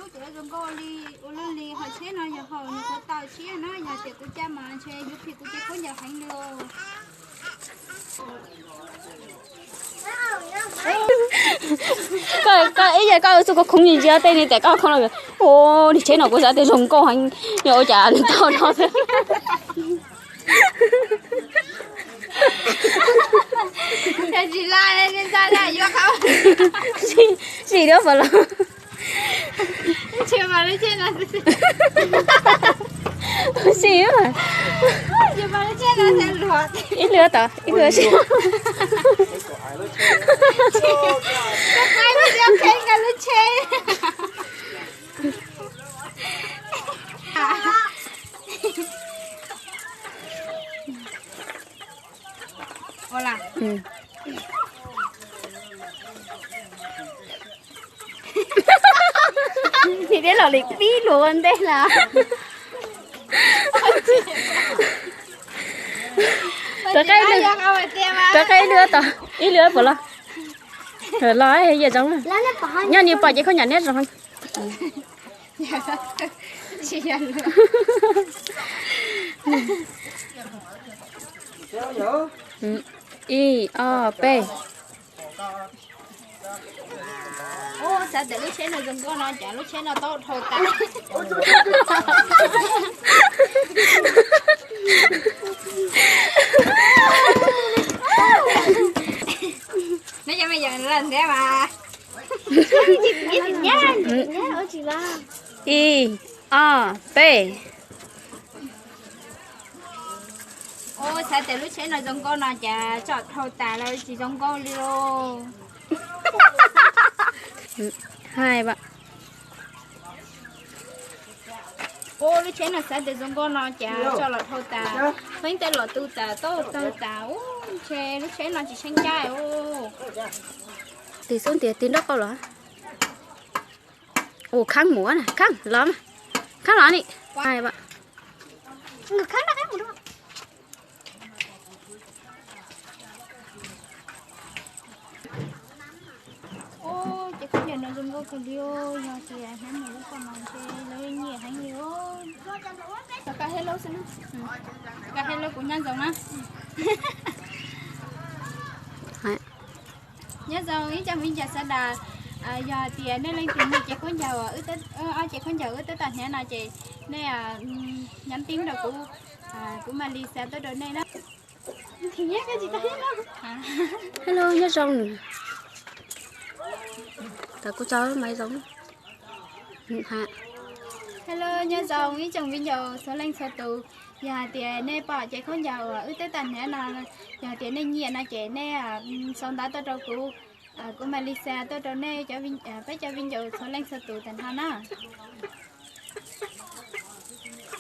Kuv zoo nkauj li ua luaj li, hos tsheb no yog hom nyuam qhuav tau siab na, yog tias kuv caij mas ntshe yuav phim kuv cov khaub ncaws heev li os. Koj ib yam koj txuj koj khoov ntsia tej ni tes koj khoov los. Ua li tsheb no kuv xav tias zoo nkauj heev, yog ua cas nws tau no xwb. Sim, sim duab puas los? Sim, ib lwb tod, ib lwb. Nim deb los li pib luag ua ntej lawm. Rov qab ib lwb tod, ib lwb puas los? Los, yam zoo. Nyob ni pom ces khaub ncaws neb zoo. Ib, ob, peb. Xav tias lub tsheb no zoo nkauj no ces lub tsheb no tau dhau tas. Neb cov me nyuam ntawd mas. Ib, ob, peb. Ua xav tias lub tsheb no zoo nkauj no cas tso dhau tas lawm tsis zoo nkauj li os. Hais Ua lub tsheb no xav tias zoo nkauj no cas tso los dhau tas, pheej tej los tu tas tau tawg tas ub, ntshe lub tsheb no tsis tsheej caij ub. Tig xub ntiag tig nraub qaum los. Ua khaab mus na, khaab los, khaab los ni. Ua ces khaub ncaws no zoo nkauj kawg li, yog tias hnub mus lub poj mas ntshe lawv nyiam heev li os. Ka hello xwb, ka hello kuv nyob zoo na. Nyob zoo ib tsoom viv ncaus sawv daws, yog tias nej leej twg nyiam ces khaub ncaws, ob ces khaub ncaws wb twb tau hnav no ces nej nhắn tin rau kuv, kuv mam li xa tuaj rau nej na. Hello, nyob zoo. Tau kuv tso maiv zoo. Hello, nyob zoo ib tsoom viv ncaus txhua leej txhua tus. Yog hais tias nej pom ces khaub ncaws uas wb twb tau hnav no, yog tias nej nyiam no ces nej sau ntawv tuaj rau kuv, kuv mam li xa tuaj rau nej, peb cov viv ncaus txhua leej txhua tus tag nrho na.